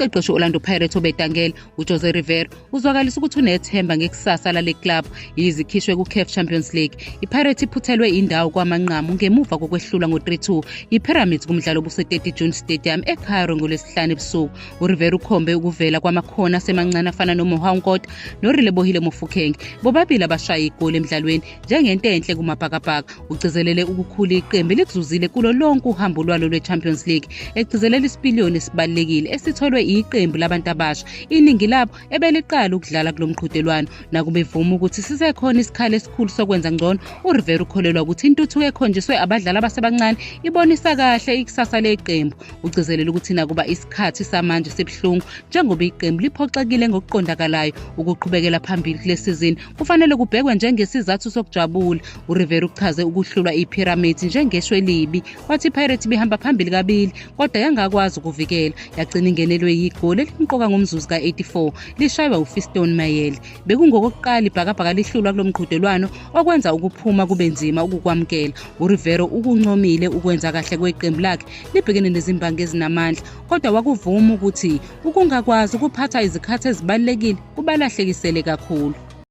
Umqeqeshi we-Orlando Pirates obedangele, uJose Riveiro, uzwakalisa ukuthi unethemba ngekusasa lale club yize ikhishwe ku-CAF Champions League. IPirates iphuthelwe indawo kwamanqamu ngemuva kokwehlulwa ngo-3-2 yiPyramids kumdlalo obuse-30 June Stadium eCairo ngoLwesihlanu ebusuku. URiveiro ukhombe ukuvela kwamakhona asemancane afana noMohau Nkota noRelebohile Mofokeng, bobabili abashaye igoli emdlalweni njengento enhle kumaBhakabhaka. Ugcizelele ukukhula iqembu elikuzuzile kulo lonke uhambo lwalo lwe-Champions League, egcizelela isipiliyoni esibalulekile esitholwe iqembu labantu abasha, iningi labo ebeliqala ukudlala kulo mqhudelwano. Nakuba evuma ukuthi sisekhona isikhala esikhulu sokwenza ngcono, uRiveiro ukholelwa ukuthi intuthuko ekhonjiswe abadlali abasebancane ibonisa kahle ikusasa leqembu. Ugcizelela ukuthi nakuba isikhathi samanje sibuhlungu njengoba iqembu liphoxekile ngokuqondakalayo, ukuqhubekela phambili kule sizini kufanele kubhekwe njengesizathu sokujabula. URiveiro uchaze ukuhlulwa iPyramids njengeshwa elibi, wathi iPirates ibihamba phambili kabili kodwa yangakwazi ukuvikela, yagcina ingenelwe yigoli elimqoka ngomzuzu ka-84 lishaywa uFiston Mayele. Bekungokokuqala iBhakabhaka lihlulwa kulo mqhudelwano, okwenza ukuphuma kube nzima ukukwamukela. URiveiro ukuncomile ukwenza kahle kweqembu lakhe libhekene nezimbangi ezinamandla, kodwa wakuvuma ukuthi ukungakwazi ukuphatha izikhathi ezibalulekile kubalahlekisele kakhulu.